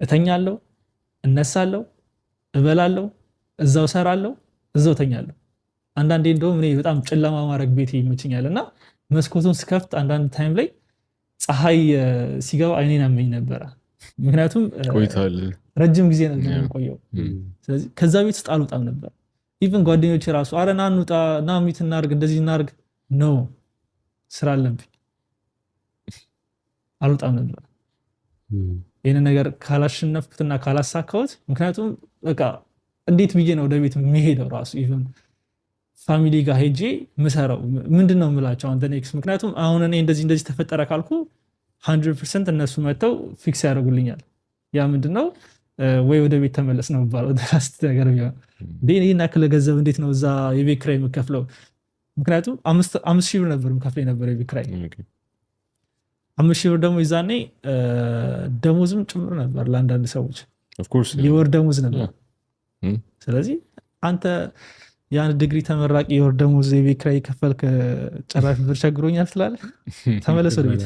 እተኛለሁ፣ እነሳለሁ፣ እበላለሁ፣ እዛው ሰራለሁ፣ እዛው እተኛለሁ። አንዳንዴ እንደውም እኔ በጣም ጨለማ ማድረግ ቤት ይመችኛል እና መስኮቱን ስከፍት አንዳንድ time ላይ ፀሐይ ሲገባ አይኔን ያመኝ ነበረ። ምክንያቱም ቆይታል። ረጅም ጊዜ ነበር የምቆየው። ስለዚህ ከዛ ቤት ውስጥ አልወጣም ነበር። Even ጓደኞች ራሱ አረ ና እንውጣ፣ ና meet እናርግ፣ እንደዚህ እናርግ፣ no፣ ስራ አለብኝ፣ አልወጣም ነበር። ይህንን ነገር ካላሸነፍኩትና ካላሳካሁት፣ ምክንያቱም በቃ እንዴት ብዬ ነው ወደ ቤት የሚሄደው ራሱ? Even family ጋር ሄጄ ምሰራው ምንድን ነው የምላቸው አሁን next? ምክንያቱም አሁን እኔ እንደዚህ እንደዚህ ተፈጠረ ካልኩ 100% እነሱ መጥተው fix ያደርጉልኛል። ያ ምንድን ነው፣ ወይ ወደ ቤት ተመለስ ነው የሚባለው። Last ነገር ቢሆን እንዴ ይህን ያክል ገንዘብ እንዴት ነው እዛ የቤት ኪራይ የምከፍለው? ምክንያቱም 5,000 ብር ነበር የምከፍለው የነበረ የቤት ኪራይ። 5,000 ብር ደግሞ የዛኔ ደሞዝም ጭምር ነበር፣ ለአንዳንድ ሰዎች የወር ደሞዝ ነበር። ስለዚህ አንተ የአንድ ዲግሪ ተመራቂ የወር ደሞዝ የቤት ኪራይ የከፈልክ ጭራሽ ብር ቸግሮኛል ትላለህ። ተመለስ ወደ ቤት።